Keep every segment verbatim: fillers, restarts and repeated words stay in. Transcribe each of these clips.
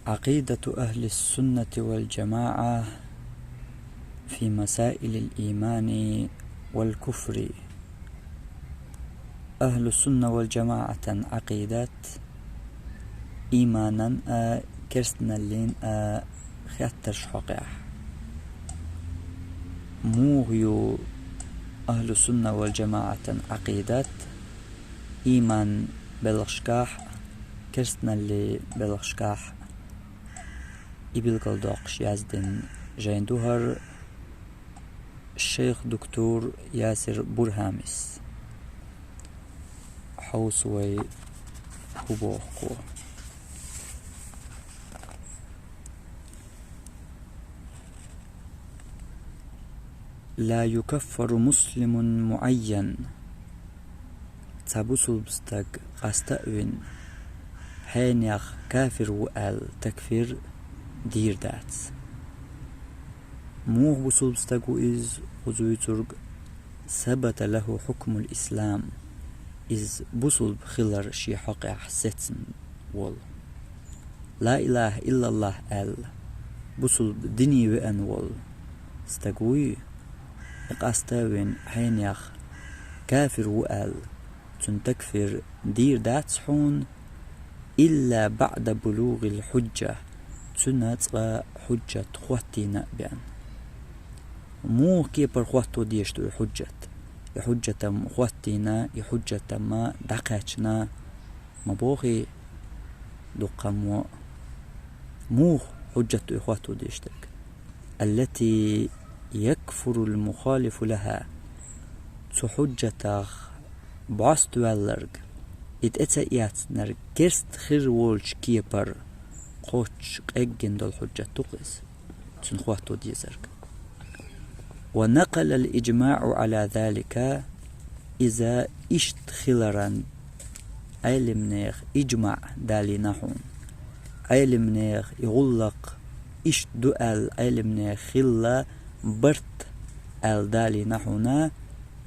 عقيدة أهل السنة والجماعة في مسائل الإيمان والكفر. أهل السنة والجماعة عقيدة إيمانا، آ، كرستنا لين، آ، خياترش حقيح. موغيو أهل السنة والجماعة عقيدة إيمان بلغشكاح، كرستنا اللي بلغشكاح. Ибилгал докъуш яздин жайн дугьар шейх доктор Ясир Бургьамис. Хьовсу вай хӀу боху. لا يكفر مسلم معين. Цхьа бусулба стаг къаста а вина, хьенех кафир ву аьлла такфир дийр дац. Муха бусулба стаг ву иза, кхуза вуьйцург, ثبت له حكم الإسلام, иза бусулба хилар шен хьокъехь сецна волу. لا إله إلا الله аьлла, бусулба дине веана волу стаг вуй, и къаста а вина хьенех кафир ву аьлла, цуьнан такфир дийр дац хьуна, إلا بعد بلوغ الحجة, цуьнан цкъа хьуьжжат хӀоттийна а бен. Муха кепара хӀотто дезаш ду и хьуьжжат? И хьуьжжат-м хӀоттийна, и хьуьжжат-м дӀакхаьчна, ма бохий дуккха мо. Муха хьуьжжат ду и хӀотто дезаш дерг? التي يكفر المخالف لها. Цу хьуьжжатах бӀоставаьлларг, и тӀе ца эцнарг керста хир волчу кепара кхоччуш къеггина долу хьуьжжат ду-кх иза, цуьнан хӀотто дезарг. ونقل الإجماع على ذلك, иза иштта хиларан Ӏелимнех иджмаъ далийна хьуна. Ӏелимнех и гӀуллакх иштта ду аьлла, Ӏелимнех хилла барт аьлла далийна хьуна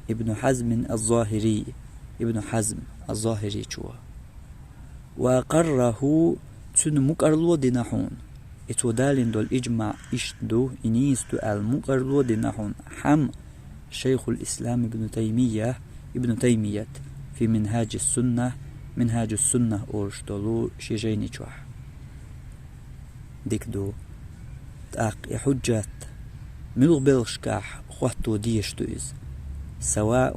Ибн Хьазмин аз-Захири, Ибн Хьазм аз-Захиричо. وأقره, цуьнан мукӀарло а дина хьуна. И цо далийна долу иджмаъ иштта ду, и нийса ду аьлла мукӀарло а дина хьуна хьан Шайхул Ислам Ибн Таймийя, Ибн Таймият, في منهاج السنة, Минхаджус-Сунна олуш долу шен жайни чохь. Дика ду. ТӀаккха и хьуьжжат муьлха белхашкахь хӀотто дезаш ду иза? سواء,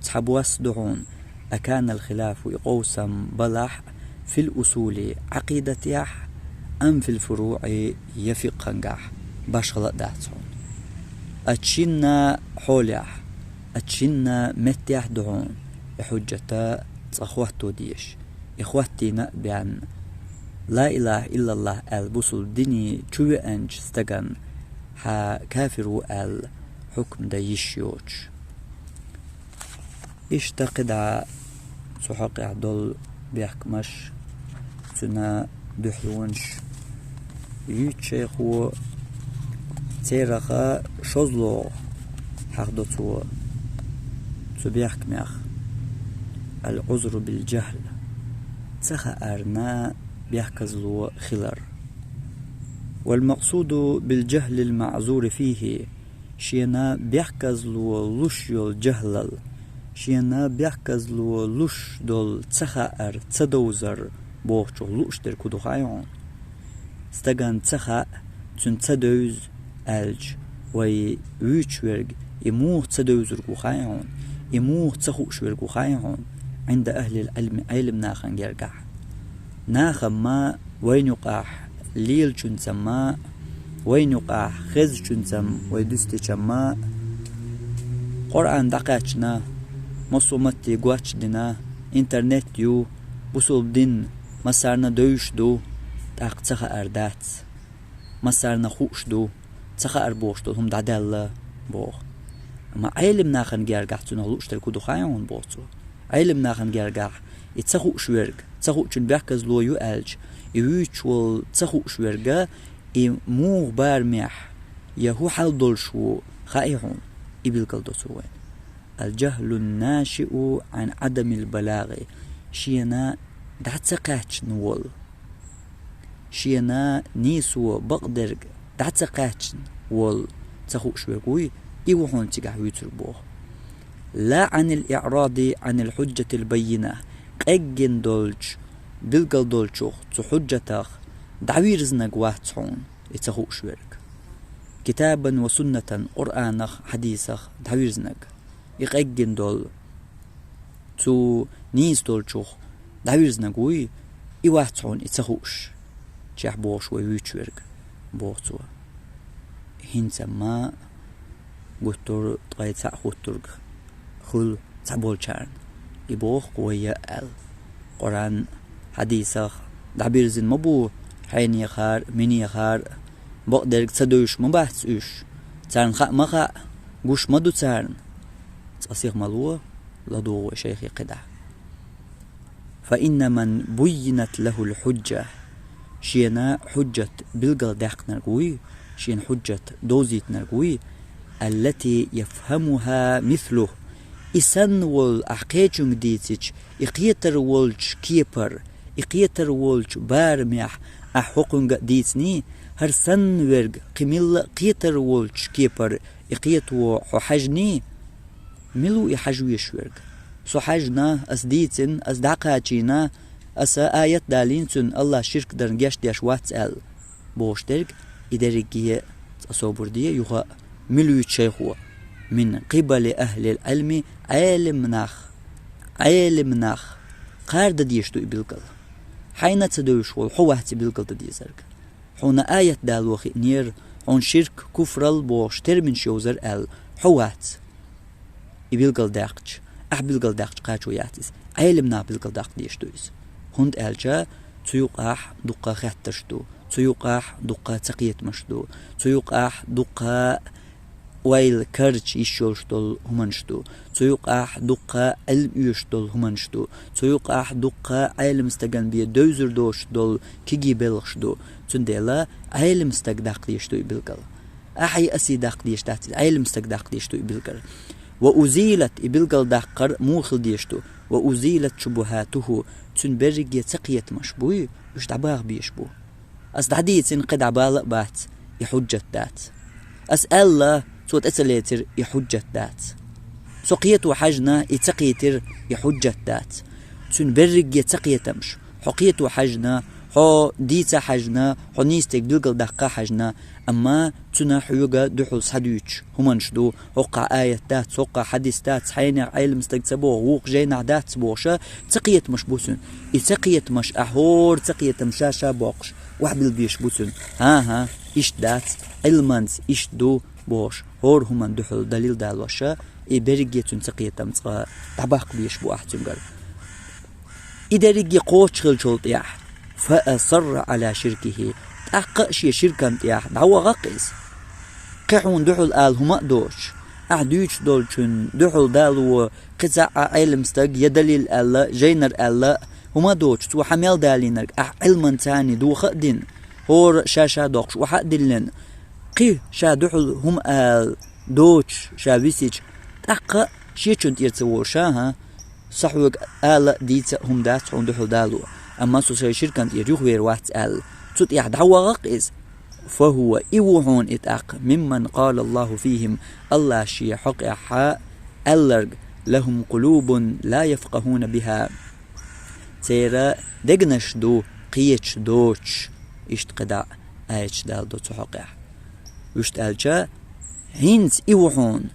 цхьабосса ду хьуна, أكان الخلاف, и къовсам балахь, في الأصول, Ӏакъидатехь, أم في الفروع, я фикъхангахь, башхала а дац хьуна. Ацу шинна хьолехь, ацу шинна меттехь а ду хьуна и хьуьжжат цкъа хӀотто дезаш. И хӀоттийна а бен, ла илаха иллаллах аьлла бусулба дине чу веанчу стагана хьан кафир ву аьлла хьукм дан йиш йоцуш. Иштта кхидӀа цу хьокъехь долу бехкамаш, цуьнан дуьхьалонаш юьйцу шайхо, цераха шозлагӀа хьахдо цо цу бехкамех: العذر بالجهل, ца хаарна бехказло хилар. والمقصود بالجهل المعذور فيه, шена бехказло луш йолу жахӀлал, шена бехказло луш долу ца хаар, ца довзар бохучух лууш дерг хӀун ду хаьий хьуна? Стагана ца хаьа, цуьнан ца девза аьлча, вай вуьйцуш верг, и муха ца девзарг ву хаьий хьуна, и муха ца хууш верг ву хаьий хьуна, عند أهل العلم, Ӏелим нахана гергахь. Нахамма, вайна юкъахь лелачуьнцамма, вайна юкъахь хезачуьнцамма, вай дуьстичамма, Къуръан дӀакхаьчна, массо а матте гоч а дина, интернет ю, бусулба дин массарна девзаш ду, тӀаккха ца хаар дац. Массарна хууш ду, ца хаар бохуш долу хӀума дӀадаьлла боху. Амма Ӏелим нахана гергахь цунах лууш дерг хӀун ду хаьий хьуна боху цо. Ӏелим нахана гергахь и ца хууш верг, ца хуучун бехказло ю аьлча, и вуьйцуш волу ца хууш верга, и муха барамехь, я хӀун хьал долуш ву хаьий хьуна, и билгалдо цо вайна. الجهل الناشئ عن عدم البلاغ, шена дӀа ца кхаьчна волу, шена нийсо бакъдерг дӀа ца кхаьчна волу ца хууш верг вуй, и ву хьуна цигахь вуьйцург боху. لا عن الإعراض عن الحجة البينة, къеггина долчу, билггал долчух цу хьуджатах дӀавирзинарг вац хьуна и ца хууш верг. كتابا وسنة, Къуръанах, хьадисах дӀавирзинарг. И къеггина долу, цу нийса долчух дӀавирзинарг вуй, и вац хьуна и ца хууш, чехь бохуш вай вуьйцуш верг, боху цо. ХӀинца ма гуттар а ткъе цхьаъ хӀуттург хуьлу цхьаболчарна. И боху-кх вай яа аьлла. Къуръан, хьадисах дӀабирзина ма бу хьенехара, минехара, бакъдерг ца девзаш ма бац уьш. Царна хаа ма хаьа, гуш ма ду царна. Цкъа сиха ма ло, ладугӀу вай шайхе кхидӀа. فإن من بينت له الحجة, шена хьуджат билггал даьккхинарг вуй, шена хьуджат довзийтинарг вуй, التي يفهمها مثله, и санна волу ахь кхечуьнга дийцича, и кхетар волчу кепара, и кхетар волчу барамехь ахь хӀокхуьнга а дийциний, хӀара санна верг кхин милла а кхетар волчу кепара и кхето хьо хьаьжний, мила ву и хьажа везаш верг? Со хьаьжна, ас дийцина, ас дӀакхачийна, аса аят далийна цуьнан, АллахӀ ширк дарна гечдеш вац аьлла, бохуш дерг, и дерриге а, цкъа собар де, юха а мила вуьйцу шайхо? من قبل أهل العلم, Ӏелам нах, Ӏелам нах кхара дан дезаш ду и билггал. Хьайна а ца девзаш волу хьо вац и билггал дан дезарг. Хьуна аят дало хиънера, хьуна ширк, куфрал бохуш терминаш йовзар аьлла, хьо вац и билггал даьккхича. Ахь билггал даьккхича кхачо яц иза. Ӏелам наха билггал даккха дезаш ду иза. ХӀунда аьлча цу юкъахь дуккха хеттарш ду, цу юкъахь дуккха цакхетамаш ду, цу юкъахь дуккха ойла карча йиш йолуш долу хӀуманаш ду, цу юкъахь дуккха Ӏилма оьшуш долу хӀуманаш ду, цу юкъахь дуккха Ӏелам стагана бен девзар доцуш долу кегий белхаш ду. Цундела Ӏелам стага даккха дезаш ду и билггал. Ахьий, асий даккха дезаш дац иза, Ӏелам стага даккха дезаш ду и билггал. وأزيلت, и билггал даккхар муха хила дезаш ду? وأزيلت شبهاته, цуьнан берриге цакхетамаш буй, уьш дӀабаха безаш бу. Ас дӀадийцина, кхидӀа бала а бац, и хьуджат дац. Ас аьлла, цо тӀе ца лецира, и хьуджат дац. Со кхето хьаьжна, и ца кхийтира, и хьуджат дац. Цуьнан берриге цакхетамаш, хьо кхето хьаьжна, хьо дийца хьаьжна, хьо нийса дерг билггал даккха хьаьжна, амма цуьнан хьоьга дуьхьал схьадуьйцуш хӀуманаш ду, хӀокхахь аят дац, хӀокхахь хьадис дац, хьенех Ӏелам стаг ца боху, вукху жайнахь дац бохуша, цакхетамаш бу цуьнан. И цакхетамаш, ахь хӀора цакхетам ша-ша боккхуш, охьабилла безаш бу цуьнан. ХӀан-хӀа, иштта дац, Ӏилманца иштта ду бохуш, хӀора хӀуманна дуьхьал далил далоша, и берриге цуьнан цакхетам цкъа дӀабаккха безаш бу ахь цуьнгара. И дерриге кхочуш хиллачул тӀаьхьа, فأصر على شركه, тӀаккха а шен ширкан тӀехь дӀавахара-кх иза. Кхин хьуна дуьхьал ала хӀума а доцуш, ахь дуьйцуш долчун дуьхьал дало кхин цхьа а Ӏелам стаг я далил аьлла, жайнар аьлла, хӀума а доцуш, цо хьан мел далийнарг ахь Ӏилманца доха а дина, хӀора ша-ша доккхуш охьа а диллина, кхин ша дуьхьал хӀума ала доцуш ша висича, тӀаккха а шечун тӀера ца волуш, хӀан-хӀа, сан хьоьга ала а, дийца а хӀума дац хьуна дуьхьал дало, амма со сайн ширкан тӀера юхавер вац аьлла, цу тӀехь дӀавахара-кх иза. فهو, и ву хьуна и тӀаккха, ممن قال الله فيهم, АллахӀа шен хьокъехь аьлларг: لهم قلوب لا يفقهون بها. Церан дегнаш ду, кхеташ доцуш, иштта кхидӀа аяташ даладо цу хьокъехь. Вуьшта аьлча, хӀинца и ву хьуна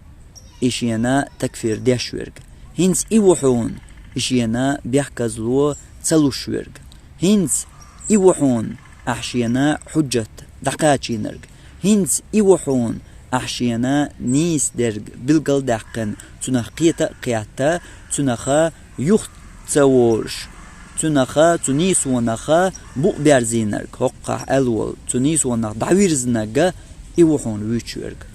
и шена такфир деш верг. ХӀинца и ву хьуна и шена бехказло ца луш верг. ХӀинца и ву хьуна ахь шена хьуджат дӀакхачийнарг. ХӀинца и ву хьуна ахь шена нийса дерг билггал даьккхина, цунах кхета а кхетта, цунаха юха ца волуш, цунаха, цу нийсонаха букъ берзийнарг, хӀокхахь аьлла волу, цу нийсонах дӀавирзинарг, и ву хьуна вуьйцуш верг,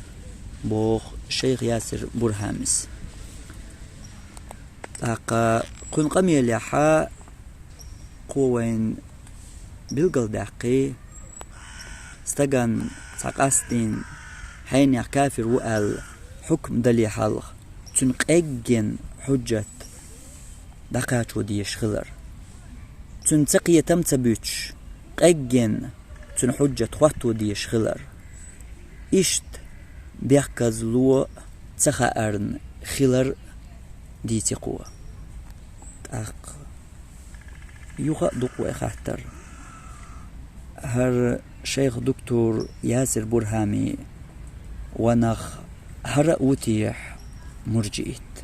боху шайх Ясир Бурхьамис. ТӀаккха кхуьнан къамелехьа кхо вайна билгалдаьккхи, стагана цхьа къастийна хьенех кафир ву аьлла хьукм дале хьалха, цуьнан къеггина хьуджат дӀакхачо дезаш хилар. Цуьнан цакхетам ца буьтуш, къеггенна цуьнан хьуьжжат хӀотто дезаш хилар. Иштта бехказло ца хаарна хилар дийци кхо. ТӀаккха юха а ду-кх вай хаттар. ХӀара шайх доктор Ясир Бурхьами ванах хӀара а ву техьа муржиит?